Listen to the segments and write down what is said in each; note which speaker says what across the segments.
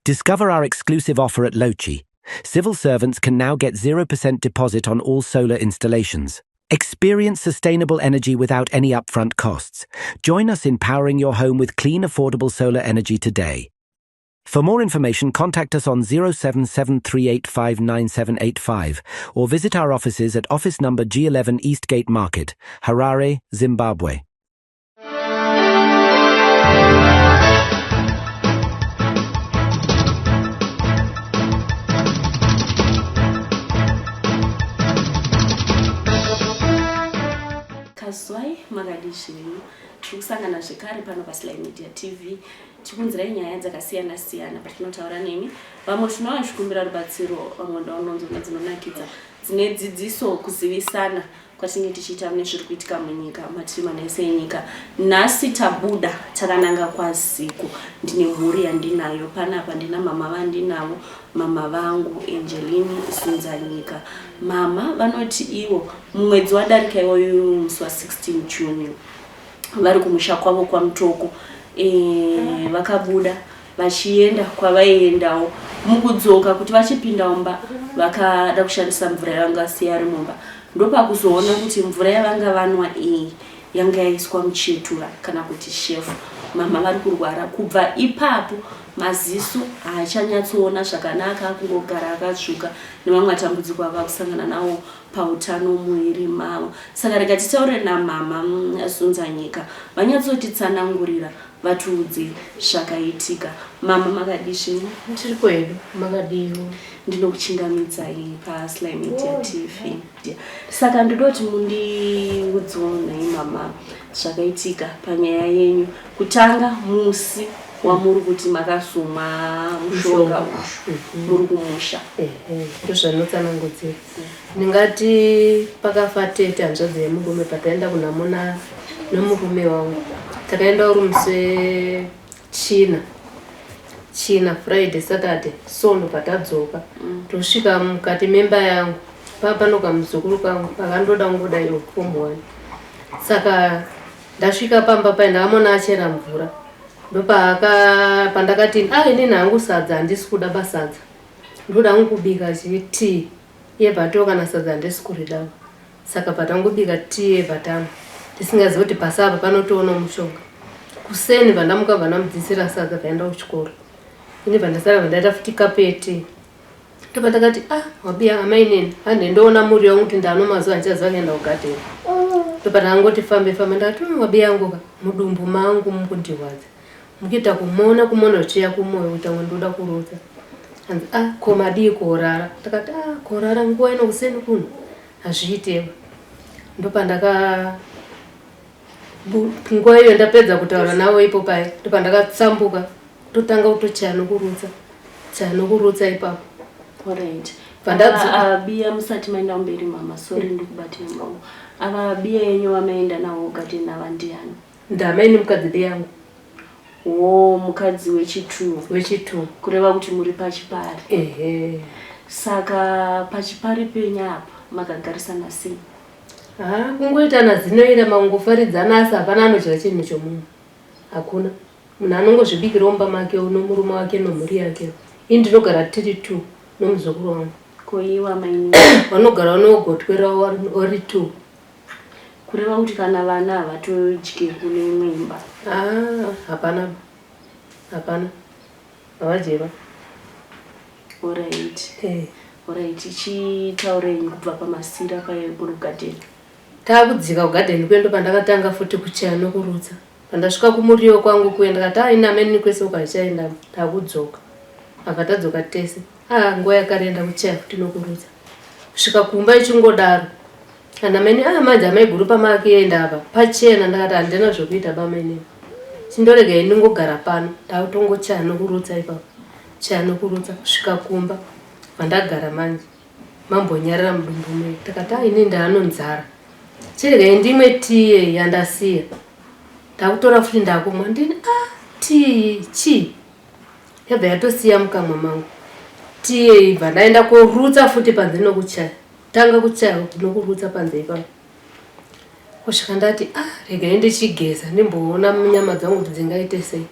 Speaker 1: Discover our exclusive offer at Locci. Civil servants can now get 0% deposit on all solar installations. Experience sustainable energy without any upfront costs. Join us in powering your home with clean, affordable solar energy today. For more information, contact us on 0773859785 or visit our offices at office number G11 Eastgate Market, Harare, Zimbabwe.
Speaker 2: Kazwai makadii zvenyu tiri kusangana zvekare pano paSly Media TV tikunzirai nyaya dzakasiyana siyana patinotaura nemi vamwe tinova tichikumbira rubatsiro vamwe ndaunonzona dzinonakidza dzine dzidziso kuzivisana kwatinenge tichiita mune zviri kuitika munyika mativi mana ese enyika nhasi tabuda takananga kwaziko ndine mhuri yandinayo panapa ndina mama vandinavo mama vangu angelini zunzanyika mama vanoti ivo mumwedzi wadarika iwoyu musi wa 16 june vari kumusha kwavo kwamutoko e, vakabuda vachienda kwavaiendawo mukudzoka kuti vachipinda mumba vakada kushandisa mvura yavanga vasiya ari mumba ndopakuzoona kuti mvura yavanga vanwa iyi yanga yaiswa muchetura kana kuti shefu mama vari kurwara kubva ipapo maziso haachanyatsoona zvakanaka akungogara akatsvuka nemamwe matambudziko ava kusangana nawo pautano muviri mavo saka rega titaure namama mm, zunzanyika vanyatsotitsanangurira Vatiudze zvakaitika. Mama makadii zvenyu?
Speaker 3: Tiripo hedu, makadiiwo?
Speaker 2: Ndinokuchingamidzai paSly Media TV. Saka ndoda kuti mundiudzewo nhai mama zvakaitika panyaya yenyu. Kutanga musi wamuri kuti makasumwa mushonga uyu muri kumusha.
Speaker 3: Ndozvanotsanangudzira. Ndingati pakafa tete hanzvadzi yemurume pataenda kunhamo nomurume wangu takaenda uri musi wechina china friday saturday sono patadzoka mm. tosvika mukati memba yangu papano kamuzukuru kangu akandoda kungoda iyo form one saka ndasvika pamba paye ndakamona achera mvura ndopaaka pandakati ah inini hangu sadza handisi kuda basadza ndoda hangu kubika chii tea iye bvato kana sadza handisi kuridawo saka patangobika tea yebva tisingazivi kuti pasi apa panotoona mushonga kuseni bvandamuka bvandamudzidzisira sadza bvaenda kuchikoro ini bvandasara bvandaita futi kapu yetii ndopandakati ah wabiya amainini hande ndoona muri wangu kuti ndano mazuva andichaziva kuenda kugadheni ndopandakangoti fambe fambe ndakati hmm, wabiya yangu ka mudumbu mangu mukundirwadza mukuita kumona kumona uchiya kumoyo kuita kunge ndoda kurutsa hanzi ah ko madii korara ndakati ah korara nguva ino kuseni kuno hazviitewa ndopandaka nguva iyo ndapedza kutaura navo ipo paye ndopandakatsambuka kutotanga kutochaya nokurutsa chaya nokurutsa ipapo
Speaker 2: Alright. Pandabiya musati maenda mberi mama sorry ndikubatei maoko ava biya yenyu vamaenda navo garden ava ndiyani
Speaker 3: Ndamaini mukadzi biyangu.
Speaker 2: Woo mukadzi wechitu.
Speaker 3: Wechitu.
Speaker 2: Kureva kuti muri pachipari.
Speaker 3: Ehe.
Speaker 2: Saka pachipari penyu apa makagarisana sei?
Speaker 3: Ah, kungoitana zinoira mangofaridzana asi hapana anodya chinhu chomumwe. Hakuna. Munhu anongozvibikira mumba make nomurume wake nomhuri yake. Ini ndinogara tiri two nomuzukuru wangu.
Speaker 2: Ko iwe amaini?
Speaker 3: Vanogara vanogotwe ravo vari two.
Speaker 2: Kureva kuti kana vana havatodye kune imwe imba?
Speaker 3: Ah, hapana. Hapana. Havadyeba.
Speaker 2: Alright. Eh. Alright, chitaurei kubva pamasira paye muri kugadheni.
Speaker 3: Takudzika kugadheni kuye ndopandakatanga futi kuchaya nokurutsa. Pandasvika kumuriwo kwangu kuye ndakati ah ini ameni kwese uko handichaenda takudzoka. Abva tadzoka tese. Ah nguva yakarenda kuchaya futi nokurutsa. Kusvika kumba ichingodaro. Kana meni ah manje amaiguru pamakuenda apa pachena ndakati handina zvekuita bamainini. Chindoregai ndingogara pano ndakutongochaya nokurutsa ipapo. Chaya nokurutsa kusvika kumba pandagara manje mambonyarara mudumbu muye ndakati ah ini ndaanonzara. Chiregai ndimwe tii yandasiya. Ndakutora futi ndakumwa ndini ah tii chii yabva yatosiya mukamwa mangu. Tii ibva ndaenda korutsa futi panze nokuchaya. Tanga kuchaya nokurutsa panze ipapo kusvika ndati ah regai ndichigeza ndimboona nyama dzangu kuti dzingaite sei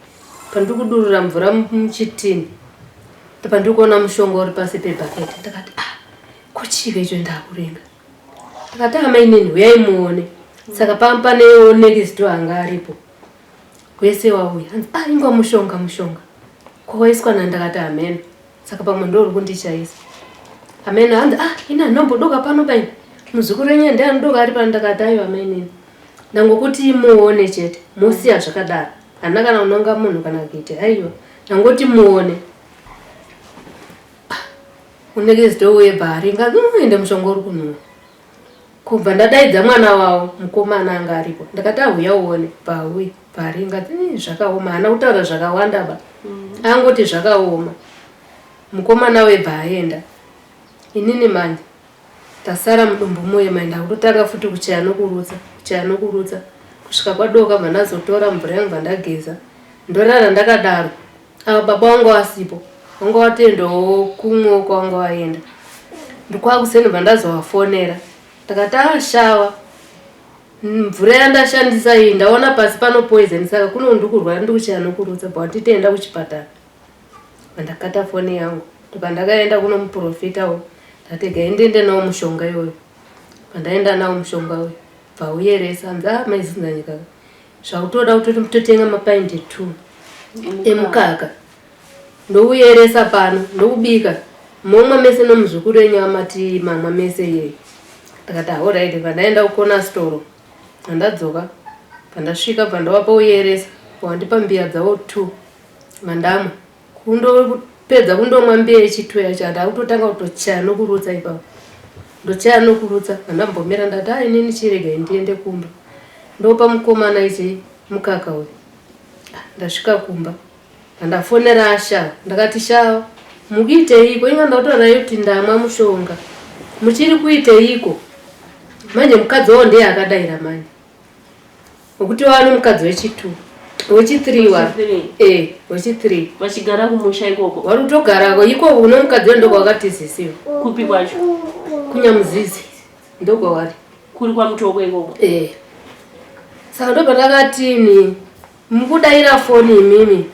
Speaker 3: pandiri kudurura mvura muchitini Ndobva ndikuona mushonga uri pasi pebhaketi. Ndakati ah, ko chiiko icho ndakuringa. Ndakati amainini huyai muone. Saka pane next door anga aripo. Wese wauya. Hanzi ah, ingwa mushonga mushonga. Ko waiswa nani? Ndakati hameno. Saka pamwe ndo uri kundichaisa. Hameno hanzi ah, ini handombodoka pano paini. Muzukuru wenyu ndiye anodoka ari pano. Ndakati aiwa mainini. Ndangokuti muone chete. Mosiya zvakadaro. Handina kana kunonga munhu kana kuita. Aiwa. Ndangoti muone. Unenge zitouye bhari ende mushonga uri kunhuwa. Kubva ndadaidza mwana wavo mukomana anga aripo. Ndakati ahuya uone. Bhauya. Bhari ngati zvakaoma. Haana kutaura zvakawanda ba. Angoti zvakaoma. Mukomana webva aenda. Inini manje tasara mudumbu muye manje ndakutotanga futi kuchaya nokurutsa. Kuchaya nokurutsa. Kusvika kwadoka bva ndazotora mvura yangu bva ndageza. Ndorara ndakadaro. Ava baba wangu asipo. Wanga watendawo kumwe kwawanga waenda. Ndikwakuseni bva ndazovafonera. Ndakati ashawa. Mvura yandashandisa iyi ndaona pasi pano poison saka kuno ndikurwara ndikuchaya nokurutsa bva watitenda kuchipatara. Ndakata foni yangu. Ndobva ndakaenda kuno muprofita uyu. Ndati gai ndiende nawo mushonga iwoyo. Pandaenda nawo mushonga uyu. Bva uyeresa hanzi ah maizinzanyika. Zvakutoda kutoti totenga mapaindi 2 emukaka. Ndouyeresa pano ndokubika. Momwa mese nomuzukuru wenyu amati mamwa mese iyeyo. Ndakati alright pandaenda kukona storo. Pandadzoka pandasvika pandawapa uyeresa wandipa mbiya dzawo 2 mandamwa. Kundopedza kundomwa mbiya yechitu yacho ndakutotanga kutochaya nokurutsa ipapo. Ndochaya nokurutsa pandambomira ndati ah inini chiregai ndiende kumba. Ndopa mukomana ichi mukaka uyu. Ndasvika kumba. Pandafonera Asha ndakati Shawa mukuiteiko inga ndakutaurirai kuti ndamwa mushonga muchiri kuiteiko manje mukadzi wavo ndiye akadaira manje wekuti wava nomukadzi wechi2 wechi3 wa eh wechi3
Speaker 2: vachigara kumusha ikoko
Speaker 3: vari kutogarako ikoko kuno mukadzi wedu ndokwakatizisiwa
Speaker 2: kupi kwacho
Speaker 3: kunyamuzizi ndokwawari
Speaker 2: kuri kwamutoko ikoko
Speaker 3: eh saka ndopandakatini Mukudaira foni imimi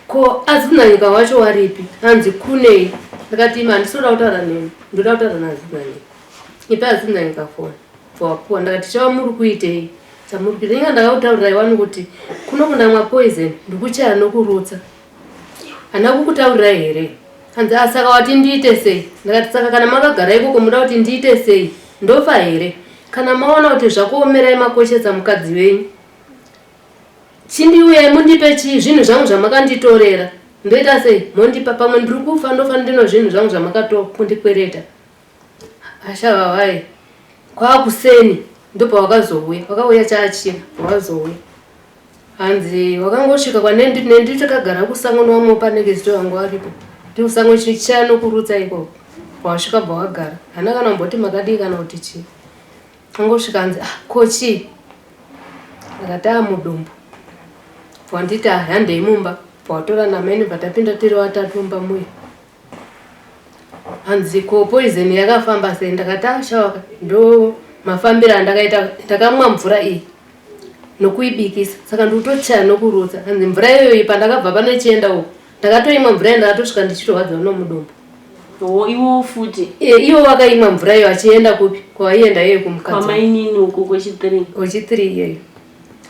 Speaker 3: ko Azinanyika wacho waripi hanzi kunei ndikati imi handisi kuda kutaura nemi ndoda kutaura naAzinanyika ipai Azinanyika foni bvawapuwa ndakati chava muri kuitei chamuri kuita inga ndakakutaurirai wani kuti kuno kundamwa poison ndikuchaya nokurutsa handina kukutaurirai here hanzi ah, saka wati ndiite sei ndakati saka kana makagara ikoko muda kuti ndiite sei ndofa here kana maona kuti zvakuomerai makoshetsa mukadzi wenyu Chindiuyai mundipe chii zvinhu zvangu zvamakanditorera ndoita sei mondipa pamwe ndiri kufa ndofa ndino zvinhu zvangu zvamakatokundikwereta ashavavai kwakuseni ndopawakazouya wakauya chaachina pawazouya hanzi wakangosvika kwanendinendiri takagara kusango nowamwe panenge zito vangu varipo ndikusango chichaya nokurutsa ikoko pawasvika bva wagara hana kana kumboti makadii kana kuti chii Angosvika anzi ah ko chii ndakati ah mudumbu wanditi ah handei mumba watora namene patapinda tiri vatatu mumba muya hanzi ko poison yakafamba sei ndakati ah shawaka ndo mafambiro andakaita ndakamwa mvura iyi nokuibikisa saka ndikutochaya nokurutsa hanzi mvura iyoyi pandakabva pano ichienda uko ndakatoimwa mvura iyo ndakatosvika ndichitorwadziwa nomudumbu
Speaker 2: Oh, iwo futi
Speaker 3: e, iwo wakaimwa mvura iyo achienda kupi kwaienda iye kumukadzi
Speaker 2: kwamainini uko kwechi3
Speaker 3: kwechi3 iyeyo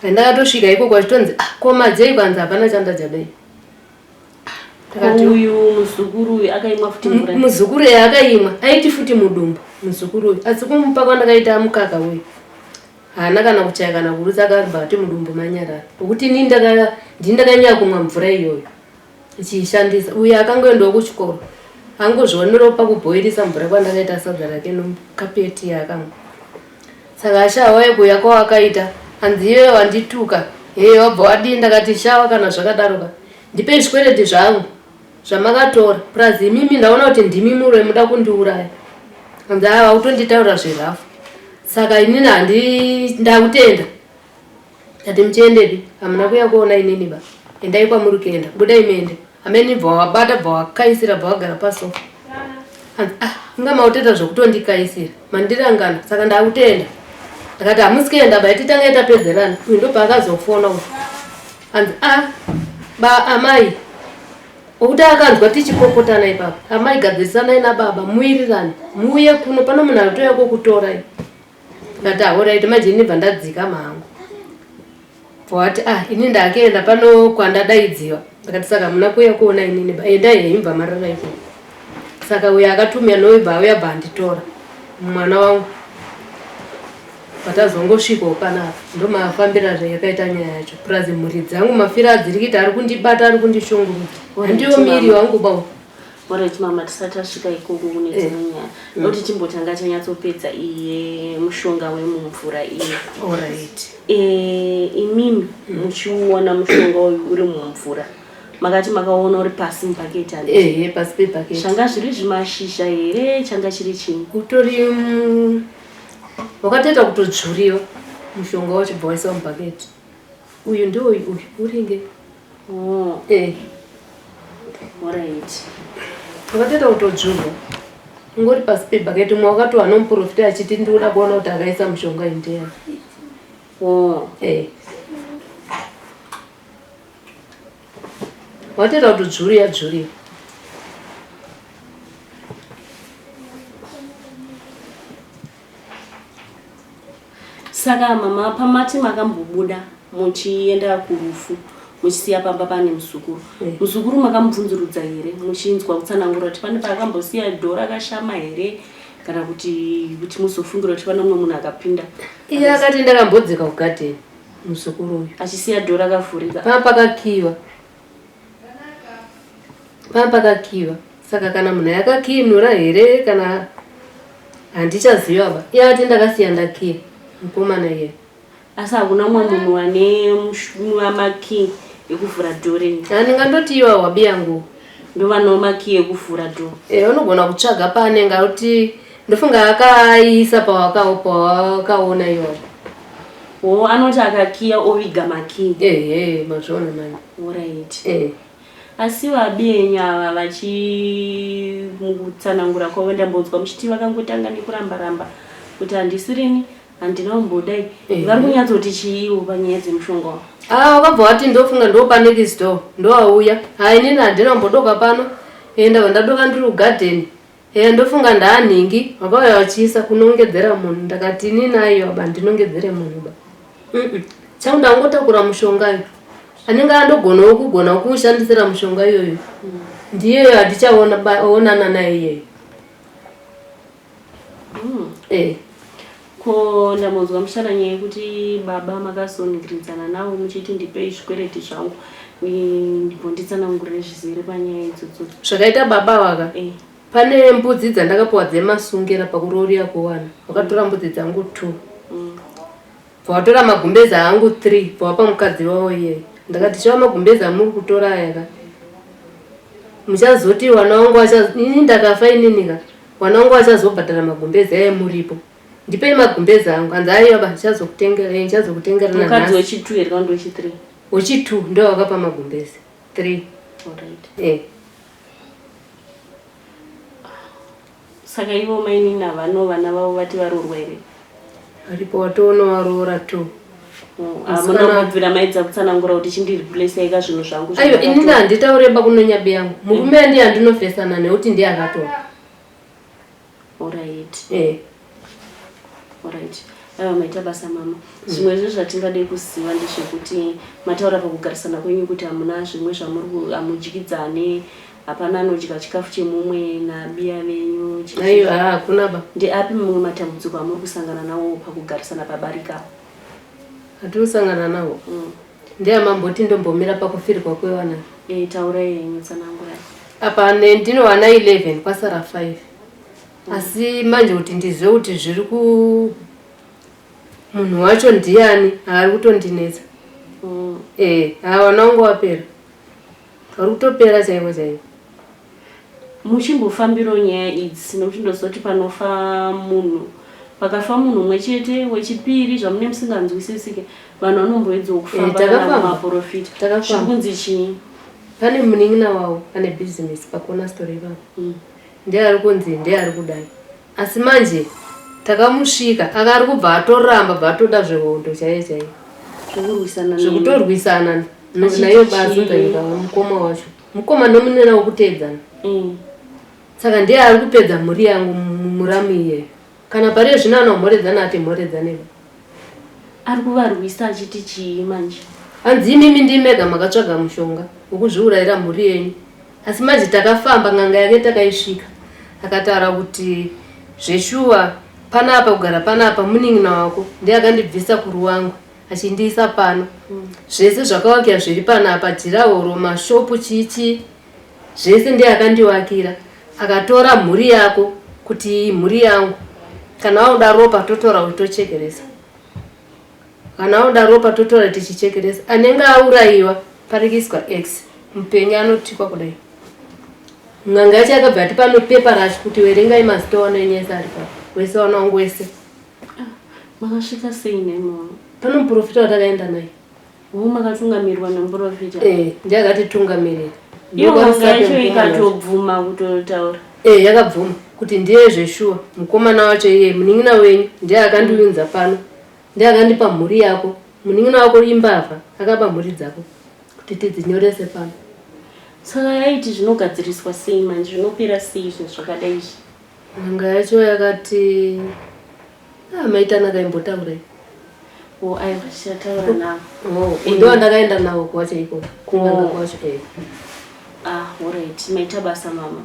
Speaker 3: andakatosvika ikoko achitonzi ah, komadzei kwanzi hapana chandajadai
Speaker 2: uyu muzukuru uyu akaimwa futi mvura
Speaker 3: muzukuru uyu akaimwa aiti futi mudumbu muzukuru uyu asi kumupa kwandakaita mukaka uyu haana kana kuchaya kana kurutsa akarba ati mudumbu manyarara nokuti ini ndini ndakanyanya kumwa mvura iyoyo ichiishandisa uyo akangoendawo kuchikoro angozvionerawo pakubhoirisa mvura kwandakaita sadza rake nokapeti yaakamwa saka ashawa yekuuya kwawakaita hanzi iwe wandituka hee wabva wadii ndakati shawa kana zvakadaro ka ndipei zvikwereti zvangu zvamakatora plus imimi ndaona kuti ndimi muroi muda kundiuraya hanzi ava kutonditaura zverafu saka inini handi ndakutenda Ndati muchiendepi? Hamuna kuya kuona inini ba. Endai kwamuri kuenda. Budai muende. Ameni bva wabata bva wakaisira bva wagara pasofa. Hanzi ah, inga mauteta zvekutondikaisira. Mandirangana saka ndakutenda. Ndakati hamusi kuenda ba titange tapedzerana. Uyu ndopaakazofona uyu. Hanzi ah, ba amai. Wekuti akanzwa tichipopotana ipapo, amai gadzirisanai nababa muwirirane, muuye kuno pano munhu arikutouya kokutorai. Ndati ahoraiti manje ini bva ndadzikama hangu. Wati ah ini ndakuenda pano kwandadaidziwa. Ndakati saka hamuna kuuya kuona inini ba endai henyu bva marara ikoko. Saka uyo akatumia noibva auya bva anditora mwana wangu. Patazongosvikawo panapa ndomafambira zvayakaita nyaya yacho. Plus mhuri dzangu mafiro adziri kuita ari kundibata ari kundishungurudza. Handiwo miri wangu ba.
Speaker 2: Alright mama tisati tasvika ikoko kune eh. dzimwe nyaya mm. ndokuti timbotanga tanyatsopedza iye mushonga wemumvura iye.
Speaker 3: Alright.
Speaker 2: Eh, imimi mm. muchiuona mushonga uyu uri mumvura makati makaona uri pasi mubhaketi
Speaker 3: handiti? Ehe, pasi pebhaketi.
Speaker 2: Zvanga zviri zvimashizha here changa chiri chii?
Speaker 3: Utori mm, wakatoita kutodzvuriwa mushonga wacho bva waiswa mubhaketi. Uyu ndiwo uyu uringe.
Speaker 2: Oh.
Speaker 3: Eh.
Speaker 2: Alright.
Speaker 3: Wakatoita kutodzvurwa. Ungori pasi pebhaketi umwe wakatova nomuprofita achiti ndikuda kuona kuti akaisa mushonga ndiyani.
Speaker 2: Oh.
Speaker 3: Eh. Watoita kuti dzvuriya dzvuriya.
Speaker 2: Saka mama pamati makambobuda muchienda kurufu muchisiya pamba pane muzukuru eh. muzukuru makamubvunzurudza here muchinzwa kutsanangura kuti pane paakambosiya dhoo rakashama here kana kuti kuti muzofungira kuti pane mumwe munhu akapinda
Speaker 3: iye akati ndakambodzika kugadheni muzukuru uyu
Speaker 2: achisiya dhoo rakavhurika
Speaker 3: paa pakakiwa paa pakakiwa saka kana munhu yakakiinura here kana handichaziva ba iye ati ndakasiya ndakiya mukomana iye
Speaker 2: asi hakuna mumwe munhu ane makii ekuvhura dhoo renyu
Speaker 3: handingandoti iwa wabiyangu
Speaker 2: ndovanawo makii ekuvhura dhoo
Speaker 3: e unogona kutsvaga paanenge akuti ndofunga akaisa pawakaona iwapo
Speaker 2: Oh, anoti akakiya oviga makii.
Speaker 3: Ehe, mazviona manje.
Speaker 2: Alright.
Speaker 3: Eh.
Speaker 2: Asi vabenyu ava vachimutsanangura kwavo ndambonzwa muchiti vakangotanga nekuramba ramba kuti handisirini handina kumbodai.
Speaker 3: Eh.
Speaker 2: Vari kunyatsoti chiiwo panyaya dzemushonga wavo.
Speaker 3: Ah, wakabva wati ndofunga ndopanext door ndoauya. Ha inini handina kumbodoka pano. Eh, ndabva ndadoka ndiri kugarden. Eya ndofunga ndaanhingi vakauya vachiisa kunongedzera munhu ndakati inini aiwa ba ndinongedzere munhu ba mm changu ndangotakura mushonga iyo anenge andogonawo kugona kuushandisira mushonga iyoyo ndiyeyo hatichaona onana naye iyeyo
Speaker 2: mm.
Speaker 3: eh.
Speaker 2: Ko ndambonzwa muchitaura nyaya yekuti baba makazoningiridzana navo muchiti ndipei zvikwereti zvangu ndibvonditsanangurire zvizere panyaya idzodzo.
Speaker 3: Zvakaita baba vaka
Speaker 2: eh.
Speaker 3: Pane mbudzi dzandakapiwa dzemasungira pakurooriya kwewana vakatora mbudzi dzangu two
Speaker 2: mm.
Speaker 3: Bvawatora magumbeza angu 3 bvawapa mukadzi wavo iyeye. Ndakati chiva magumbeza amuri kutora aya ka. Muchazoti wana wangu acha ini ndakafa inini ka. Wana wangu achazobhadhara magumbeza aya muripo. Ndipei magumbeza angu. Hanzi aiwa ba ndichazokutengera eh, ndichazokutengera
Speaker 2: Mukadzi
Speaker 3: nanhasi.
Speaker 2: wechi2 here kana kuti wechi3?
Speaker 3: Wechi2 ndo wakapa magumbeza. 3.
Speaker 2: Alright.
Speaker 3: Eh.
Speaker 2: Saka ivo mainini havano vana vavo vati varoorwa here?
Speaker 3: Varipo watoona waroora two.
Speaker 2: Oh, hamuna kubvira maidza kutsanangura kuti chindireplaceika zvinhu zvangu.
Speaker 3: Aiwa inini handitaure ba kunonyabi yangu. Murume mm. andiye andinofesana nekuti ndiye akatora.
Speaker 2: Alright.
Speaker 3: Eh.
Speaker 2: Alright. Aiwa maita basa mama. Mm. Zvimwe zve zvatingade kuziva ndezvekuti mataura pakugarisana kwenyu kuti hamuna zvimwe zvamuri hamudyidzane Hapana anodya chikafu chemumwe nabiya venyu.
Speaker 3: Aiwa hakuna ba.
Speaker 2: Ndeapi mamwe matambudziko amuri kusangana nawo pakugarisana pabarika?
Speaker 3: Atiri kusangana nawo mm. Ndeamamboti ndombomira pakufirwa kwevana.
Speaker 2: E, taurai henyu tsanangurai.
Speaker 3: Apa ndinowana 11 kwasara 5 mm. Asi manje kuti ndizive kuti zviri ku munhu wacho ndiyani ari kutondinetsa
Speaker 2: mm.
Speaker 3: E, hawana wangu wapera Vari kutopera chaiko chaiko.
Speaker 2: Muchimbofambirawo nyaya idzi nokuti ndozoti panofa munhu pakafa munhu umwe chete wechipiri zvamune musinganzwisisike vanhu vanomboedzawo kufamba
Speaker 3: eh,
Speaker 2: kana kumaprofita zviri kunzi chii
Speaker 3: pane munin'ina wavo ane bhizinesi pakona story ipapo
Speaker 2: mm.
Speaker 3: ndiye ari kunzi ndiye ari kudai asi manje takamusvika aka ari kubva atoramba bva atoda zvehondo chaiyo chaiyo
Speaker 2: zvekurwisana
Speaker 3: zvekutorwisana nayo bazunza nyika mukoma wacho. Mukoma nomunena wokuteedzana. Saka ndiye ari kupedza mhuri yangu muramu iyeyo. Kana pari zvino anomhoredzana ati mhoredzanei.
Speaker 2: Ari kuvarwisa achiti chii manje?
Speaker 3: Hanzi imimi ndimi mega makatsvaga mushonga wekuzviurayira mhuri yenyu. Asi manje takafamba n'anga yake takaisvika. Akataura kuti zveshuwa panapa kugara panapa munin'ina wako ndiye akandibvisa kuruwangwe achindiisa pano. Zvese zvakawakira zviri panapa jirahoro, mashopu chii chii zvese ndiye akandiwakira. Akatora mhuri yako kuti iyi mhuri yangu. Kana wakuda ropa totora tochekeresa. Kana wakuda ropa totora tichichekeresa. Anenge aurayiwa parikiswa X mupenyu anotikwa kudai. N'anga yacho yakabva yati pano pepa racho kuti verengai mazita wanoenyesa ari pano. Wese wana wangu wese.
Speaker 2: Ah, makasvika sei nemono?
Speaker 3: Pano muprofita watakaenda naye.
Speaker 2: Hoo makatungamirwa nemuprofita?
Speaker 3: Eh, ndiye akatitungamirira.
Speaker 2: Iyo n'anga yacho ikatobvuma kutotaura.
Speaker 3: Eh, yakabvuma kuti ndiye zveshuwa mukomana wacho iye munin'ina wenyu ndiye akandiunza pano ndiye akandipa mhuri yako munin'ina wako imbavha akaba mhuri dzako kuti tidzinyorese pano.
Speaker 2: Saka yaiti zvinogadziriswa sei manje zvinopera sei zvinhu zvakadai izvi?
Speaker 3: N'anga yacho yakati ah, maitana kaimbotaura
Speaker 2: Oh, aiwa tichataura navo.
Speaker 3: Oh, ndo ndakaenda navo kwacho iko. Kun'anga kwacho eh.
Speaker 2: Ah, alright, maita basa mama.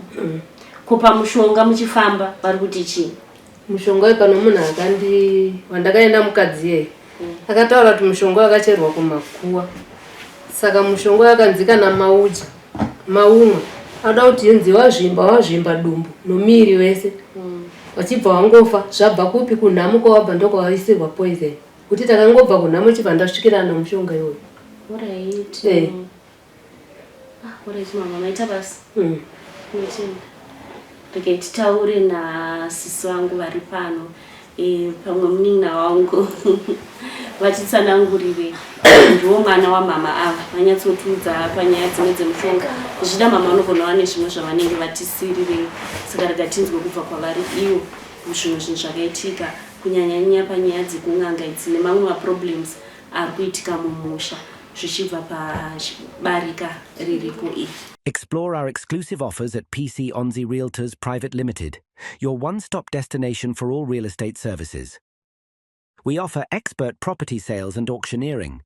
Speaker 2: Ko pamushonga muchifamba vari kuti chii?
Speaker 3: Mushonga uyu pano munhu akandi wandakaenda mukadzi iyeye akataura kuti mushonga wakacherwa kumakuwa. Saka mushonga wakanzi kana maudya maumwa anoda kuti inzi wazvimba wazvimba dumbu nomuviri wese wachibva wangofa zvabva kupi kunhamo kwawabva ndokwawaisirwa poison kuti takangobva kunhamo chibva ndasvikirana nomushonga iwoyo.
Speaker 2: Alright.
Speaker 3: Eh.
Speaker 2: Ah, alright mama, maita basa. Ndinotenda. Regai titaure nasisi vangu vari pano e, pamwe munin'ina wangu vatitsanangurire ndiwo mwana wamama ava vanyatsotiudza panyaya dzimwe dzemushonga zvichida mama vanogona vane zvimwe zvavanenge vatisirireyo saka rega tinzwe kubva kwavari ivo zvimwe zvinhu zvakaitika kunyanyanyanya panyaya dzekun'anga idzi nemamwe maproblems ari kuitika mumusha zvichibva pabarika ririko iri.
Speaker 1: Explore our exclusive offers at PC Onzi Realtors Private Limited, your one-stop destination for all real estate services. We offer expert property sales and auctioneering,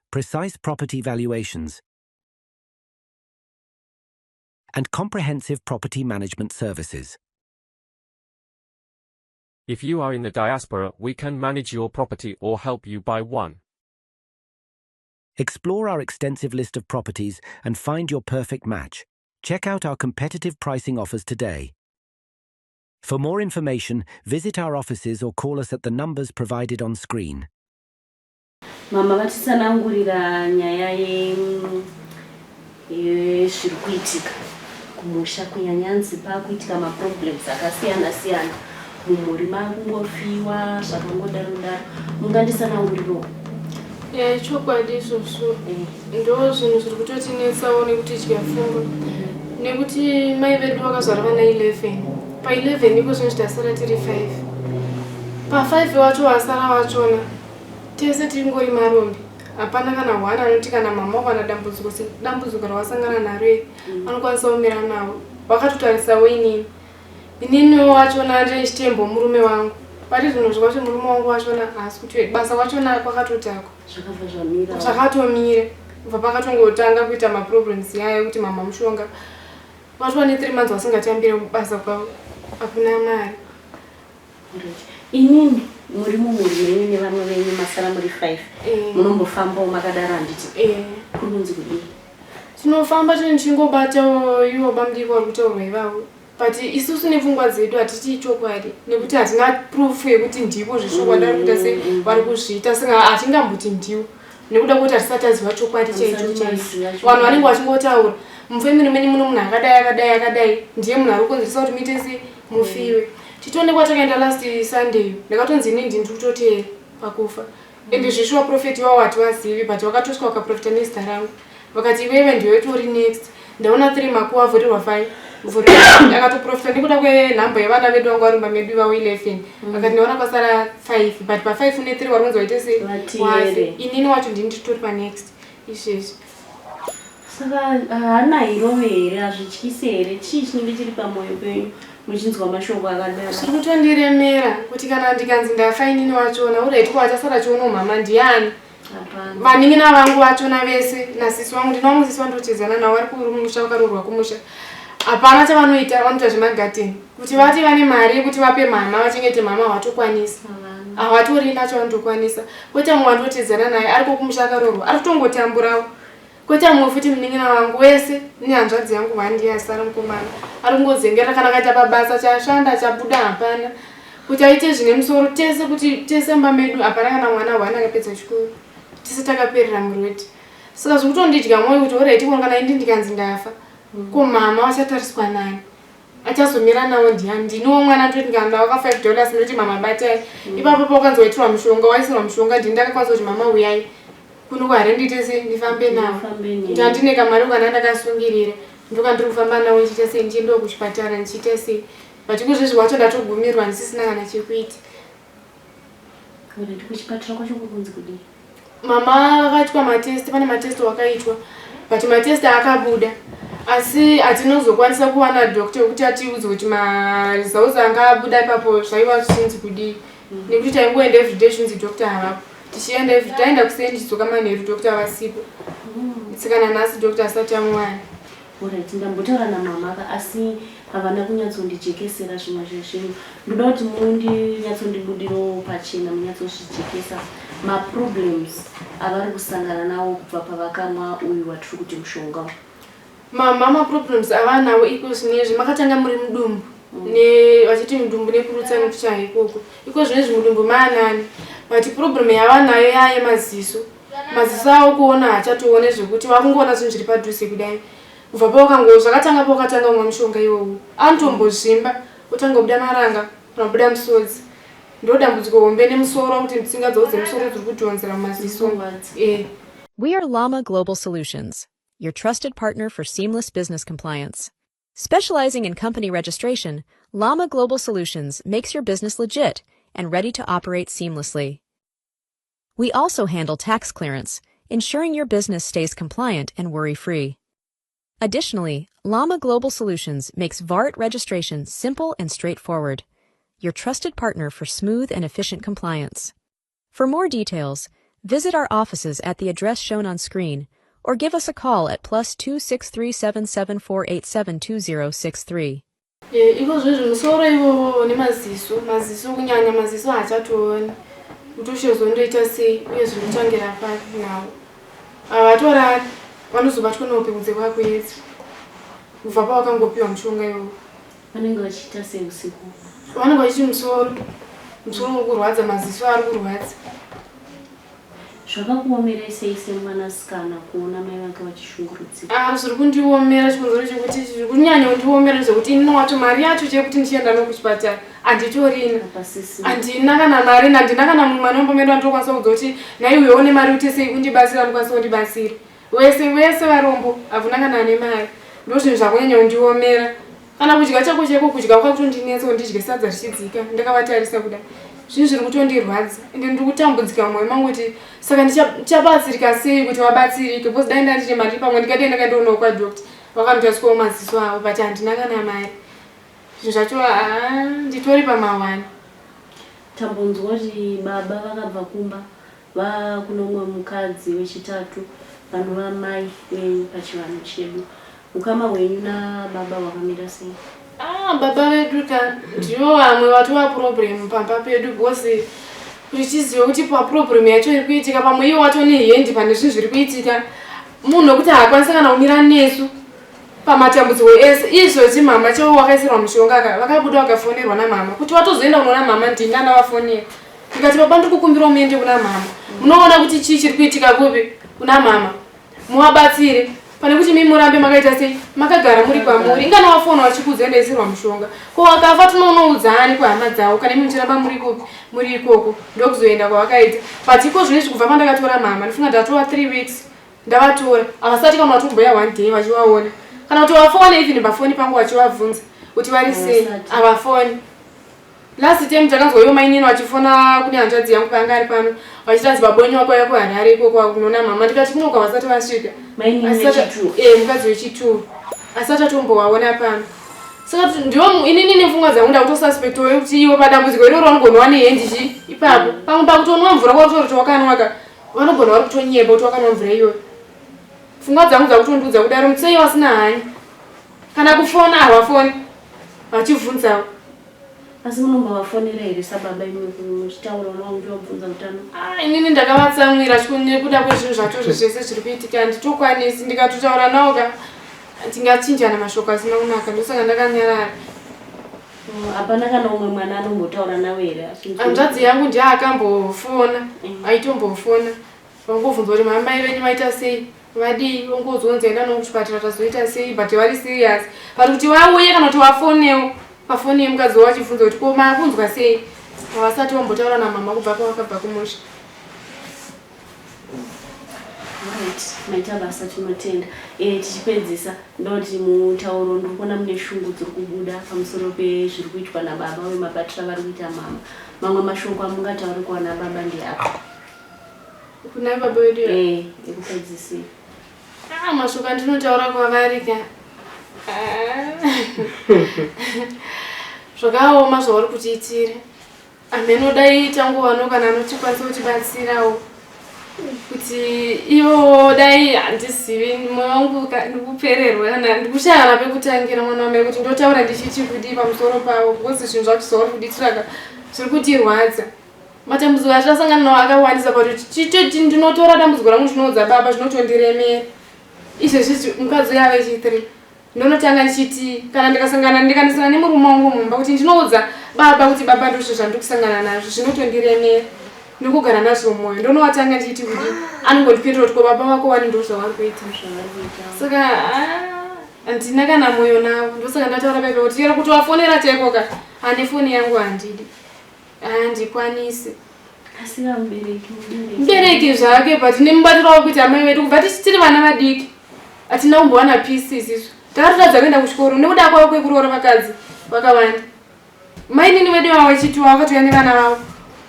Speaker 1: precise property valuations, and comprehensive property management services.
Speaker 4: If you are in the diaspora, we can manage your property or help you buy one.
Speaker 1: Explore our extensive list of properties and find your perfect match. Check out our competitive pricing offers today. For more information, visit our offices or call us at the numbers provided on screen.
Speaker 2: Mama vatitsanangurira nyaya yezviri kuitika kumusha kunyanyanzi pakuitika maproblems akasiyana siyana mumhuri makungofiwa zvakangodaro daro munganditsanangurirawo?
Speaker 5: Ya, chokwadi izvozvo ndo zvinhu zviri kutotinetsawo nekutidya pfungwa nekuti mai vedu vakazvara vana 11 pa11 iko zvinhu zvitasara tiri 5 pa5 wacho wasara wachona tese tingori marombe hapana kana one anoti kana mama wana dambudziko dambudziko rawasangana naro iri anokwanisa kumira navo vakatotarisawo inini ininiwo wachona ndichitembo murume wangu pari zvinhu zvakwacho murume wangu wachona haasi kuti basa kwachona kwakatotakwa
Speaker 2: Zvakabva zvamira.
Speaker 5: Zvakatomira kubva pakatongotanga kuita maproblems yaya ekuti mama mushonga vatova ne3 months vasingatambire basa kwavo hakuna mari.
Speaker 2: Alright. Inini muri mumhuri menyu nevamwe venyu masara muri 5 munombofambawo makadaro handiti? Kuri kunzi kudii?
Speaker 5: Tinofamba tichingobatawo ivo bamudiki vari kutaurwa ivavo but isusu nepfungwa dzedu hatiti chokwadi nekuti hatina proof yekuti ndivo zvechokwadi vari kuita sei vari kuzviita saka hatingamboti ndivo nekuda kwekuti hatisati taziva chokwadi chaicho chaicho vanhu vanenge vachingotaura mufamily menyu muno munhu akadai akadai akadai ndiye munhu ari kukonzeresa kuti muite sei mufiwe titoonekwa takaenda last Sunday ndakatonzi ini ndini ndiri kutoteera pakufa ende zveshuwa prophet wavo hativazivi but vakatosvika vakaprofita nezita rangu vakati iwewe ndiwe tori next ndaona 3 makuva avhurirwa 5 vhurirwa akatoprofita nekuda kwenhamba yevana vedu vanga vari mumba medu vavo 11 akati ndaona kwasara 5 but pa5 une 3 vari kunzi waite sei
Speaker 2: Vateere.
Speaker 5: inini wacho ndini nditori panext izvezvi.
Speaker 2: Saka hana hairove here, hazvityisi here? Chii chinenge chiri pamwoyo penyu muchinzwa mashoko akadaro?
Speaker 5: Zviri kutondiremera kuti kana ndikanzi ndafa inini wachona uraiti ko achasara chiono mhama ndiani?
Speaker 2: Hapana.
Speaker 5: Vanin'ina vangu vachona vese nasisi wangu, ndina wangu sisi wandochezana navo vari kumusha, vakaroorwa kumusha. Hapana chavanoita, vanoita zvemagadheni kuti vati vane mari yekuti vape mhama vachengete mhama havatokwanisi.
Speaker 2: Havana.
Speaker 5: Havatorina chavanotokwanisa. Koita mumwe wandotedzana naye ariko kumusha akaroorwa ari kutongotamburawo. Koita mumwe futi munin'ina wangu wese nehanzvadzi yangu vandiye asara mukomana ari kungozengera kana akaita pabasa chashanda chabuda hapana kuti aite zvine musoro. Tese kuti tese mumba medu hapana kana mwana hwana akapedza chikoro, tese takaperera muroad. Saka zvikutondidya mwoyo kuti alright ko kana indi ndikanzi ndafa ko mama vachatariswa nani, achazomira nawo ndiani? Ndiniwo mwana ndoti ndikanawo ka $5 ndoti mama batai. Ipapo paukanzi waitirwa mushonga, waisirwa mushonga, ndini ndakakwanisa kuti mama uyai kuno kuHarare ndiite sei, ndifambe nawo.
Speaker 2: Ndifambe nemi.
Speaker 5: Ndandine kamari kana ndakasungirira ndoka ndiri kufamba nawo ndichiita sei, ndichiendawo kuchipatara ndichiita sei, but ikuzvezvi wacho ndatogumirwa ndisisina kana chekuita.
Speaker 2: Alright, kuchipatara kwacho kukunzi kudii?
Speaker 5: Mama vakaitwa matest, pane matest wakaitwa, but matest akabuda asi hatinozokwanisa kuwana doctor wekuti atiudze kuti maresults anga abuda ipapo zvaiva zvichinzi kudii, nekuti taingoenda everyday zvinzi doctor havapo. Tichienda every taenda kuseni tichidzoka manheru doctor vasipo. Saka nanhasi doctor asati amuwana.
Speaker 2: Alright, ndambotaura namama ka, asi havana kunyatsondijekesera zvimwe zvezvinhu. Ndoda kuti mundinyatsondi pachena, munyatsozvijekesa maproblems avari kusangana nawo kubva pavakamwa uyu watiri kuti mushonga uyu.
Speaker 5: Mama maproblems avanawo iko zvinezvi makatanga muri mudumbu ne vachiti mudumbu nekurutsa nekuchaya ikoko. Iko zvinezvi mudumbu maanani, but problem yavanayo yaye maziso. Maziso avo kuona haachatoone zvekuti vakungoona zvinhu zviri padhuze kudai. Kubva paukango zvakatanga paukatanga kumwa mushonga iwowo anotombozvimba otanga kubuda maranga kana kubuda musodzi. Ndo dambudziko hombe nemusoro kuti tsinga dzavo dzemusoro dziri kudhonzera mumaziso.
Speaker 2: Kurwadza.
Speaker 5: Eh.
Speaker 6: We are Llama Global Solutions, your trusted partner for seamless business compliance. Specializing in company registration, Llama Global Solutions makes your business legit and ready to operate seamlessly. We also handle tax clearance, ensuring your business stays compliant and worry-free. Additionally, Llama Global Solutions makes VART registration simple and straightforward, your trusted partner for smooth and efficient compliance. For more details, visit our offices at the address shown on screen or give us a call at +263 77 487 2063.
Speaker 5: Eh, iko zvezvi musoro ivovo nemaziso, maziso kunyanya, maziso haachatooni kuti ushozondoita sei uye zviri kutangira papi nawo. Havatorari, vanozobatwa nehope kunze kwakuedza kubva pavakangopiwa mushonga iwowo.
Speaker 2: Vanenge vachiita sei usiku?
Speaker 5: Vanenge vachiti musoro, musoro uri kurwadza, maziso ari kurwadza.
Speaker 2: Zvakakuomerai sei semwanasikana kuona mai vake vachishungurudzika?
Speaker 5: Ah, zviri kundiomera chikonzero chekuti zviri kunyanya kundiomera zvekuti inini wacho mari yacho chekuti ndichienda nokuchipatara handitorina.
Speaker 2: Hapasisi.
Speaker 5: Handina kana mari, handina kana mumwe mwana womba medu andinokwanisa kudza kuti naiwewo nemari uite sei undibatsira, anokwanisa kundibatsira. Wese wese varombo, hakuna kana ane mari. Ndo zvinhu zvakunyanya kundiomera. Kana kudya chako chaiko kudya kwakutondinetsa kuti ndidye sadza richidzika ndakavatarisa kudai. Zvinhu zviri kutondirwadza ende ndiri kutambudzika mumwoyo mangu kuti saka ndichabatsirika sei kuti vabatsirike, because dai ndandine mari pamwe ndikadai ndakandoonawo kwadoctor vakandotariswawo maziso avo, but handina kana mari. Zvinhu zvacho haa nditori pamawani.
Speaker 2: Tambonzwa kuti baba vakabva kumba vakuno umwe mukadzi wechitatu vanova mai venyu pachivanhu chedu. Ukama hwenyu nababa hwakamira sei?
Speaker 5: Ah, baba vedu ka ndivo vamwe vatova problem pamba pedu, because kuti tizive kuti paproblem yacho iri kuitika pamwe ivo wacho nehendi pane zvinhu zviri kuitika, munhu wekuti haakwanisi kana kumira nesu pamatambudziko ese. Izvozvi mama chavo wakaisirwa mushonga ka, vakabuda vakafonerwa namama kuti vatozoenda kunoona mama, ndini ndandavafonera ndikati baba ndiri kukumbirawo muende kuna mama munoona kuti chii chiri kuitika kupi kuna mama, muvabatsire pane kuti mimi murambe makaita sei makagara muri kwamuri. Ingana wafona vachikudza endaisirwa mushonga, ko wakafa tinonoudzani kuhama dzavo kana imi muchiramba muri kupi muri ikoko? Ndokuzoenda kwavakaita, but iko zvinezvi kubva pandakatora mama, ndifunga ndatova 3 weeks ndavatora, havasati kana vatomboya one day vachivaona kana kuti vafone even pafoni pangu vachivabvunza kuti vari sei.
Speaker 2: Havasati.
Speaker 5: Havafoni. Last time takanzwa ivo mainini vachifona kune hanzvadzi yangu paanga ari pano vachiti hanzi baba wenyu vakauya kuHarare ikoko kunoona mama ndikati kunoka vasati vasvika. Eh, mukadzi wechitwo asati atombovaona pano. Saka ndivo inini nepfungwa dzangu ndakutosuspectawo yekuti ivo padambudziko iroro vanogona wane hendi chi ipapo. Pamwe pakutonwa mvura kwakutori kuti wakanwa ka vanogona vari kutonyepa kuti wakanwa mvura iyoyo. Pfungwa dzangu dzakutondiudza kudaro mutsei vasina hanya. Kana kufona havafoni vachibvunzawo.
Speaker 2: Asi munombovafonera here sababa imi muchitaura navo muchivabvunza utano?
Speaker 5: Ah, inini ndakavatsamwira nekuda kwezvinhu zvacho zvese zviri kuitika handitokwanisi ndikatotaura navo ka tingachinjana mashoko asina kunaka ndosaka ndakanyarara.
Speaker 2: Hapana kana umwe mwana anombotaura navo here?
Speaker 5: Hanzvadzi yangu ndiye akambofona, aitombofona Vangobvunzwa kuti mama mai venyu vaita sei vadii vongoudzwa kunzi enda navo kuchipatara tazoita sei but vari serious but kuti vauye kana kuti vafonewo pafoni yemukadzi wavo vachibvunza kuti ko makunzwa sei havasati vambotaura namama kubva pavakabva kumusha.
Speaker 2: Right, maita basa tinotenda. Eh, tichipedzisa ndoti mutauro ndiri kuona mune shungu dziri kubuda pamusoro pezviri kuitwa nababa uye mabatiro avari kuita mama. Mamwe mashoko amungataure kuwana baba ndeapi?
Speaker 5: Kuna baba vedu
Speaker 2: eh ekupedzisira.
Speaker 5: Ah, mashoko andinotaura kwavari ka. Ah. Zvakaoma zvauri kutiitira. Ameno dai tangowano kana anotikwanisa kutibatsirawo kuti ivo dai handizivi moyo wangu ndikupererwa kana ndikushaya kana pekutangira mwana wamai kuti ndotaura ndichiti kudii pamusoro pavo because zvinhu zvacho zvauri kudiitira ka zviri kutirwadza. Matambudziko atasangana nawo akawandisa but chitoti ndinotora dambudziko rangu ndinoudza baba zvinotondiremera. Izvezvi mukadzi uya ave chi3 ndonotanga ndichiti kana ndikasangana ndikanesana nemurume wangu mumba kuti ndinoudza baba kuti baba ndozvo zvandiri kusangana nazvo zvinotondiremera ndokugara nazvo mumwoyo ndonowatanga ndichiti kudi anongondipindura kuti ko baba vako wani ndozvavari kuita saka ah, handina kana mwoyo navo ndosaka ndataura paipa kuti chero kuti wafonera chaiko ka ane foni yangu handidi Handikwanisi.
Speaker 2: Asi vamubereki
Speaker 5: mubereki. Mubereki zvake but nemubatiro wako kuti amai vedu kubva tichitiri vana vadiki hatina kumbowana peace isisu. Takatotadza kuenda kuchikoro nekuda kwavo kwekuroora vakadzi vakawanda. Mainini vedu vavo vachitiwa vakatouya nevana vavo.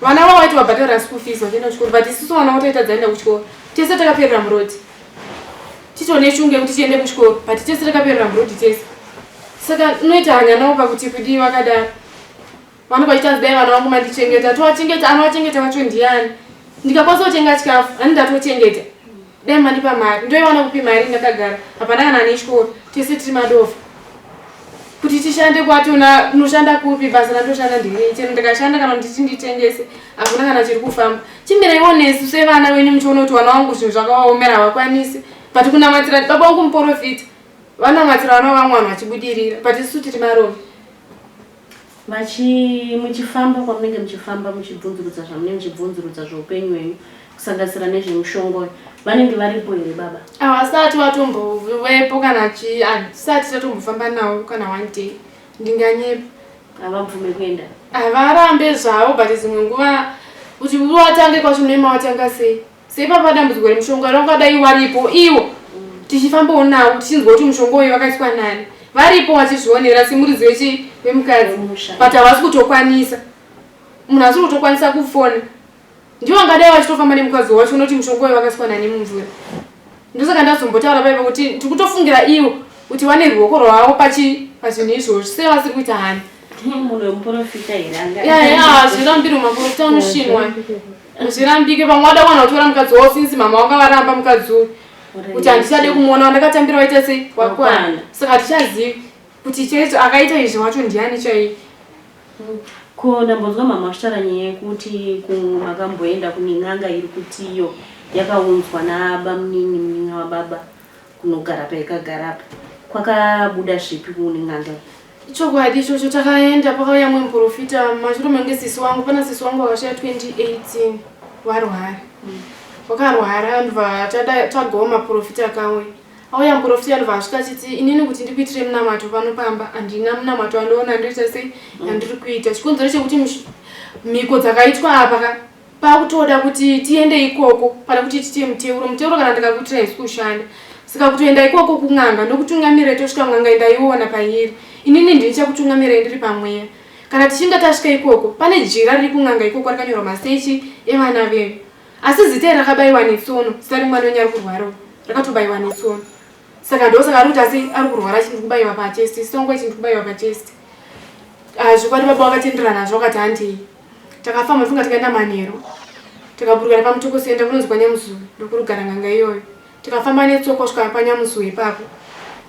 Speaker 5: Vana vavo vaiti vabhadhara school fees vachienda kuchikoro but isusu vana vataitadza kuenda kuchikoro. Tese takaperera muroad. Titone shungu yekuti tiende kuchikoro but tese takaperera muroad tese. Saka unoita hanya navo pakuti kudii vakadaro. Vanhu vachitanzi dai vana vangu mandichengeta tovachengeta anovachengeta vacho ndiyani ndikakwanisa kutenga chikafu ani ndatochengeta dai mandipa mari ndoiwana kupi mari ndakagara hapana kana ane chikoro tese tiri madofa kuti tishande kwatona unoshanda kupi basa randoshanda nderei chero ndikashanda kana nditi nditengese hakuna kana chiri kufamba chimireiwo nesu sevana venyu muchiona kuti vana vangu zvinhu zvakawaomera havakwanisi but kunamatira baba vangu muporofita vanamatira vana vamwe vanhu vachibudirira but isu tiri marove
Speaker 2: Vachi, muchifamba kwamunenge muchifamba muchibvunzurudza zvamunenge muchibvunzurudza zveupenyu hwenyu kusanganisira nezvemushonga uyu vanenge varipo here baba?
Speaker 5: Havasati vatombovepo kana chii, hatisati tatombofamba navo kana one day. Ndinganyepa.
Speaker 2: Havabvume kuenda?
Speaker 5: Havarambe zvavo but dzimwe nguva kuti watange kwacho unema watanga sei. Seipapa dambudziko remushonga rangadai waripo iwo tichifambawo nawo tichinzwa kuti mushonga uyu wakaiswa nani varipo vachizvionera semuridzi wechi wemukadzi but havasi kutokwanisa munhu asiri kutokwanisa kufona ndiwo angadai vachitofamba nemukadzi wacho unoti mushonga uyu wakaiswa nani mumvura ndosaka ndazombotaura paipa kuti tikutofungira iwo kuti vane ruoko rwavo pachi pazvinhu izvozvo sei vasiri kuita hani
Speaker 2: munhu wemuprofita here anga
Speaker 5: ya zvirambirwe maprofita anoshinwa Zvirambike pamwe wada kuwana kutora mukadzi wavo since mama wanga varamba mukadzi uyu kuti handichade kumuona wandakatambira waita sei wakwana saka hatichazivi kuti chaicho akaita izvi wacho ndiani chaiye.
Speaker 2: Ko ndambonzwa mama vachitaura nyaya yekuti makamboenda kune n'anga iri kuti iyo yakaunzwa nabamunini munin'ina wababa kunogara paikagara apa kwakabuda zvipi kune n'anga iyi?
Speaker 5: Ichokwadi ichocho takaenda pakauya mumwe muprofita mashure menge sisi wangu pana sisi wangu vakashaya 2018 varwara vakarwara ndobva tsvagawo maprofita akauya auya muprofita ndobva asvika achiti inini kuti ndikuitire munamato pano pamba handina munamato wandoona ndoita sei yandiri kuita chikonzero chekuti mhiko dzakaitwa apa ka Pakutoda kuti tiende ikoko pane kuti tite muteuro. Muteuro kana ndikakuitira haisi kushanda. Saka kutoenda ikoko kun'anga ndokutungamirira tosvika kun'anga ndaiona pairi. Inini ndini chakutungamirai ndiri pamweya. Kana tichinge tasvika ikoko, pane jira riri kun'anga ikoko rakanyorwa masechi evana venyu. Asi zita iri rakabaiwa netsono, zita remwana wenyu ari kurwara uyu rakatobaiwa netsono. Saka ndosaka ari kuti asi ari kurwara achindi kubaiwa pachest, songo ichindi kubaiwa pachest. Ah, zvokwadi baba vakatenderana nazvo vakati handei. Takafamba ndofunga tikaenda manheru. Takaburukira paMutoko Center kunonzi kwaNyamuzuwe ndokurugara n'anga iyoyo. Tikafamba netsoka kusvika paNyamuzuwe ipapo.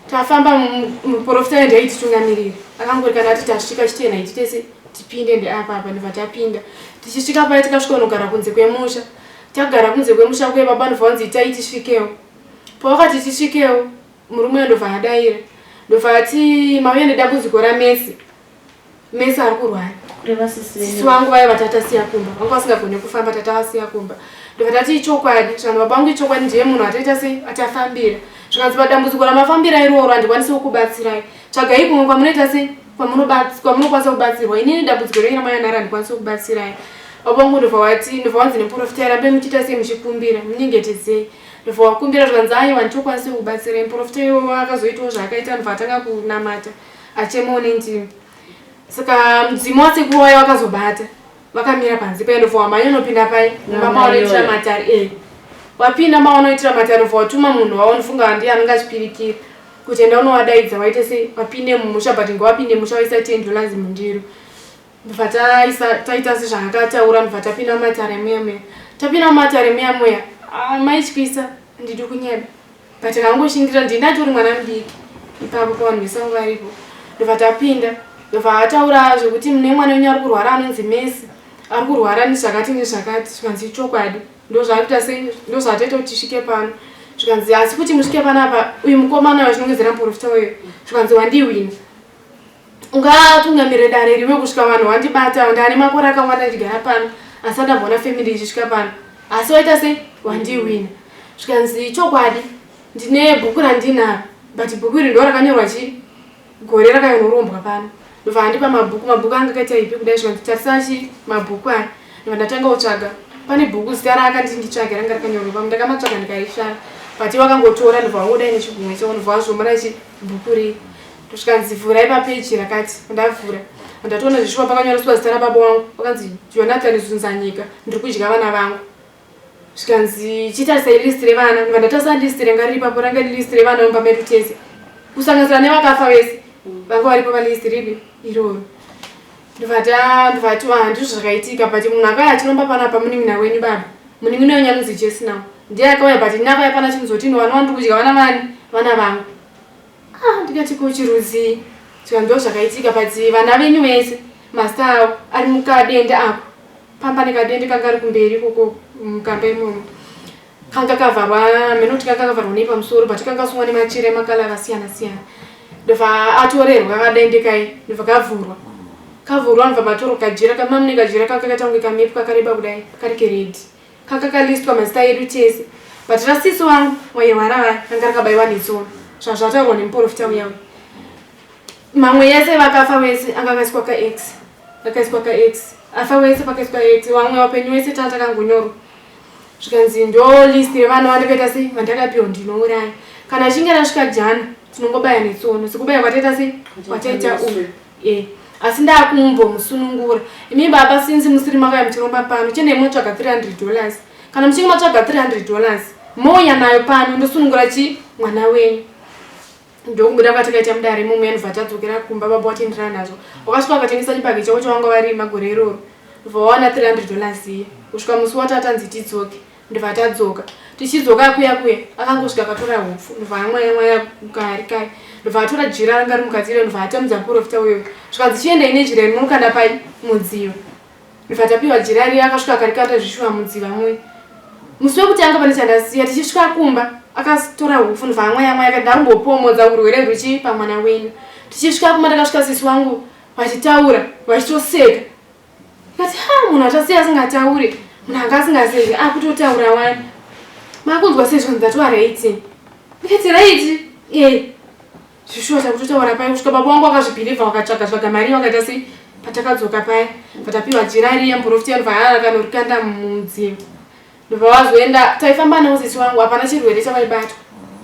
Speaker 5: Tafamba muprofita uye ndiaititungamirira. Akangori kana ati tasvika chitena iti tese tipinde ndeapa apa ndobva tapinda. Tichisvika paya tikasvika kunogara kunze kwemusha. Tagara kunze kwemusha kuye baba ndobva vanzi itai tisvikewo. Pavakati tisvikewo murume uya ndobva adaira. Ndobva ati mauya nedambudziko raMesi. Mese ari kurwara.
Speaker 2: Kureva sisi venyu.
Speaker 5: Sisi vangu vaya vatatasiya kumba. Vanga vasingagone kufamba tatavasiya kumba. Ndobva tati ichokwadi. Zvikanzi baba vangu ichokwadi ndiye munhu atoita sei atafambira. Zvikanzi padambudziko ramafambira iroro handikwanisi kukubatsirai. Tsvagai kumwe kwamunoita sei kwamunokwanisa kubatsirwa. Inini dambudziko renyu ramauya naro handikwanisi kukubatsirai. Baba vangu ndobva wati ndobva wanzi nemuporofita rambe muchiita sei muchikumbira munyengetedzei. Ndobva wakumbira zvikanzi aiwa handitokwanisi kukubatsirai. Muporofita iwowo akazoitawo zvaakaita ndobva atanga kunamata. Achemawo nendimi. Saka mudzimu wasekuru waye wakazobata vakamira panze paye ndobva wamhanya unopinda paye mumba mawanoitira matare e wapinda mawanoitira matare ndobva watuma munhu waunofunga ndiye anenge achipirikira kuti enda unowadaidza waite sei vapinde mumusha but ngawapinde musha waisa 10 dollars mundiro ndobva taisa taita sezvaakataura ndobva tapinda mumatare muya muya tapinda mumatare muya muya ah, maityisa ndidi kunyeba But akangoshingirira ndini ndatori mwana mudiki ipapo pavanhu vese vanga varipo ndobva tapinda ndobva ataura zvekuti mune mwana wenyu ari kurwara anonzi Messi ari kurwara nezvakati nezvakati zvikanzi ichokwadi ndozvakuita sei ndozvatoita kuti tisvike pano zvikanzi asi kuti musvike panapa uyu mukomana uyo achinongedzera muprofita uyo zvikanzi wandihwina ungatungamirire dare riwe kusvika vanhu wandibata ndane makore akawanda ndichigara pano asi andamboona family ichisvika pano asi waita sei wandihwina zvikanzi chokwadi ndine bhuku randinaro but bhuku iri ndo rakanyorwa chi gore rakanyorombwa pano ndobva andipa mabhuku mabhuku anga akaita ipi kudai zvikanzi tarisa chi mabhuku aya ndobva ndatanga kutsvaga pane bhuku zita raakanditi nditsvage ranga rakanyorwa pamo ndakamatsvaga ndikaishara but wakangotora ndobva wangodai nechigumwe chavo ndobva wazvomora chi bhuku rii Zvikanzi vhurai papeji rakati ndavhura ndatoona zvishuwa pakanyoreswa zita rababa wangu pakanzi Jonathan Zunzanyika ndiri kudya vana vangu zvikanzi chitarisai list revana ndibva ndatarisa list ranga riri ipapo ranga riri list revana mumba medu tese kusanganisira nevakafa vese vanga varipo palist ripi iroro ndobva ndobva ah, ndizvo zvakaitika but munhu akauya achiromba panapa munin'ina wenyu baba munin'ina wenyu anonzi Jesina ndiye akauya but ini akauya pana chinzoti ino vana wandiri kudya vana vani vana vangu Ah, ndikati ko chirudzii zvikanzi ndozvakaitika but vana venyu vese mazita avo ari mukadende ako pamba nekadende kanga ari kumberi ikoko mukamba imomo kanga kavharwa mheno kuti kanga kavharwa nei pamusoro but kanga kasungwa nemachira emakala akasiyana siyana ndobva atorerwa kadende kai ndobva kavhurwa kavhurwa ndobva matorwa kajira kamamune kajira kanga kakaita kunge kamepu kakareba kudai kari keredhi Kaka kalistwa mazita edu tese but rasisi wangu wairwara vaya ranga rakabaiwa netsono zvazvataurwa nemuporofita uya uya mamwe yese vakafa wese anga akaiswa ka x akaiswa ka x afa wese pakaiswa x vamwe vapenyu wese taa takangonyorwa zvikanzi ndo list revana vandakaita sei vandakapiwa ndinouraya kana achinge rasvika jana tinongobaya netsono sekubaya kwataita sei kwataita uyu Eh, asi ndakumbomusunungura imi baba since musiri makauya muchiromba pano chiendai motsvaga 300 dollars kana muchinge matsvaga 300 dollars mouya nayo pano ndosunungura chi mwana wenyu ndokubuda kwatakaita mudare imomo yanobva tadzokera kumba baba watenderana nazvo wakasvika wakatengesa chibage chavo chavanga varima gore iroro ndobva wawana 300 dollars iye kusvika musi watatanzi tidzoke Ndobva tadzoka. Tichidzoka kuya kuya akangosvika akatora hupfu ndobva amwaya mwaya kari kai ndobva atora jira ranga riri mukati iro ndobva atamudza muporofita uyoyo zvikanzi chiendai nejira iri munokanda pai mudziva ndobva tapiwa jira riya akasvika akarikanda zvishuva mudziva muya musi wekutanga pane chandasiya tichisvika kumba akatora hupfu ndobva amwaya mwaya akati ndakumbopomodza urwere rwuchi pamwana wenyu tichisvika kumba ndakasvika sisi wangu vachitaura vachitoseka Ndikati ha munhu atasiya asingataure munhu anga asingaseki akutotaura wani makunzwa sei zvanzi ndatova raiti ndikati raiti e zvishuwa takutotaura paya kusvika baba wangu akazvibhilivha wakatsvaga tsvaga mari wakaita sei patakadzoka paya patapiwa jira riya muprofita anobva akanorikanda mumudzimu ndobva wazoenda taifamba nawo sisi wangu hapana chirwere chavaibatwa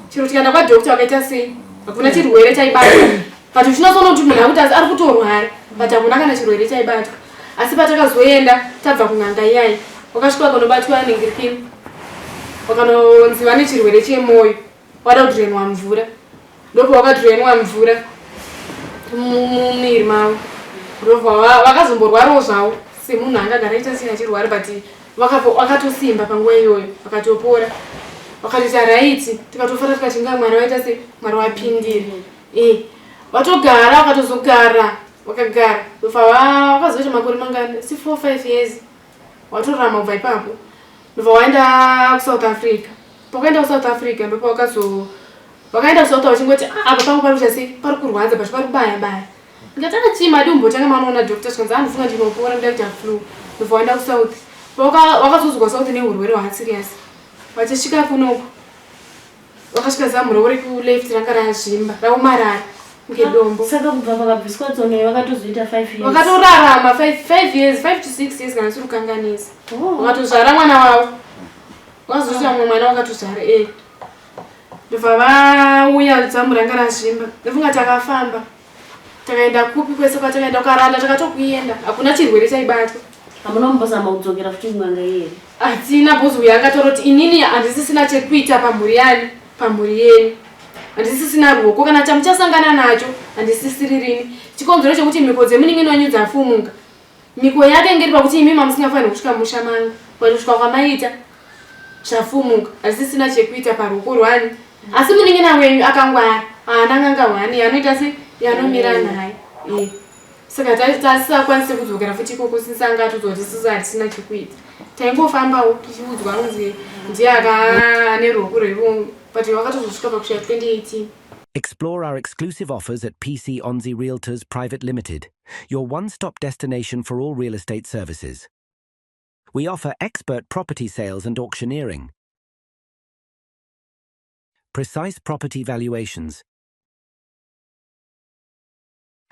Speaker 5: chero tikaenda kwadokta wakaita sei hakuna chirwere chaibatwa. But uchinatsoona kuti munhu akuti asi ari kutorwara, but hakuna kana chirwere chaibatwa. Asi patakazoenda tabva kun'anga iyayi, wakasvika wakanobatwa nengirikini, wakanonzi vane chirwere chemwoyo, wada kudrenwa mvura. Ndopawakadrenwa mvura mumuviri mavo, ndobva vakazomborwarawo zvavo semunhu angagara aita sei achirwara, but vakatosimba panguva iyoyo, vakatopora, vakatoita right. Tikatofara tikati nga Mwari vaita sei, Mwari wapindira. Vatogara, vakatozogara, vakagara, ndobva vakazoita makore mangani, si 4 5 years watorarama kubva ipapo. Ndobva waenda kuSouth Africa. Pakaenda kuSouth Africa, ndopa wakazo vakaenda kuSouth vachingoti, "Ah, apa pangu pari kuita sei, pari kurwadza, but pari kubaya baya." Ndikati, "Achii, madi umbotanga manoona doctor?" Zvikanzi, "Handifunga ndinopora, ndoda kuita flu." Ndobva waenda kuSouth. Wakazozwa South neurwere hwaserious. Vachisvika kunoku, vakasvika zamu ravo rekuleft ranga razvimba, raomarara kunge dombo.
Speaker 2: Saka kubva pakabviswa tsono iyi vakatozoita 5 years?
Speaker 5: Vakatorarama 5 years, 5 to 6 years kana siri kukanganisa.
Speaker 2: Oh.
Speaker 5: Vakatozvara mwana wavo, vakazoita mumwe mwana, vakatozvara. Ndobva vauya, zamu ranga razvimba. Ndofunga takafamba, takaenda kupi kwese kwatakaenda, kukaranda takatokuenda, hakuna chirwere chaibatwa.
Speaker 2: Hamuna kumbozama kudzokera futi kun'anga iyi here?
Speaker 5: Hatina, bhozi uyo angatora kuti inini handisisina chekuita pamhuri yani, pamhuri yenyu handisisina ruoko, kana chamuchasangana nacho handisisiri rini. Chikonzero chekuti mhiko dzemunin'ini wenyu dzafumuka, mhiko yake ngeri pakuti imi mamusingafaniri kusvika musha mangu, kusvika kwamaita zvafumuka, handisisina chekuita paruoko rwani. Asi munin'ina wenyu akangwara, haana n'anga hwani yanoita se yanomira naye. Saka tasisakwanisi kudzokera futi ikoko, since anga atodzwa kuti isusu hatisina chekuita. Taingofambawo tichiudzwa kunzi ndiye ane ruoko rwevo, but vakatozosvika pakusvika 2018.
Speaker 1: Explore our exclusive offers at PC Onzi Realtors Private Limited, your one stop destination for all real estate services. We offer expert property sales and auctioneering, precise property valuations,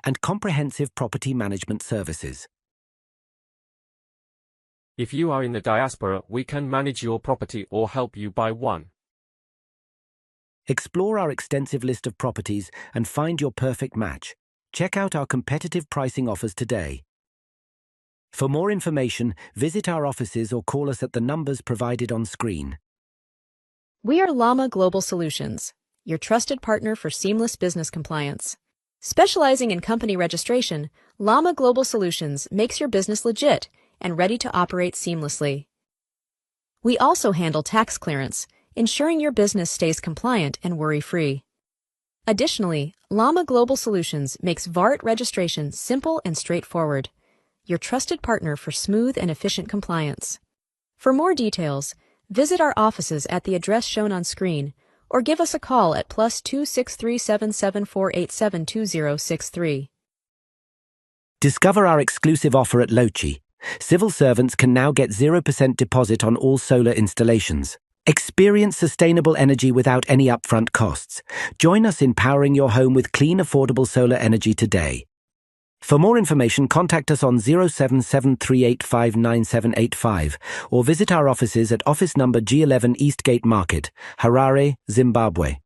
Speaker 1: and comprehensive property management services.
Speaker 4: If you are in the diaspora, we can manage your property or help you buy one.
Speaker 1: Explore our extensive list of properties and find your perfect match. Check out our competitive pricing offers today. For more information, visit our offices or call us at the numbers provided on screen.
Speaker 6: We are Llama Global Solutions, your trusted partner for seamless business compliance. Specializing in company registration, Llama Global Solutions makes your business legit and ready to operate seamlessly. We also handle tax clearance, ensuring your business stays compliant and worry-free. Additionally, Llama Global Solutions makes VAT registration simple and straightforward, your trusted partner for smooth and efficient compliance. For more details, visit our offices at the address shown on screen or give us a call at +263 774872063.
Speaker 1: Discover our exclusive offer at Lochi. Civil servants can now get 0% deposit on all solar installations. Experience sustainable energy without any upfront costs. Join us in powering your home with clean, affordable solar energy today. For more information, contact us on 0773859785 or visit our offices at office number G11 Eastgate Market, Harare, Zimbabwe.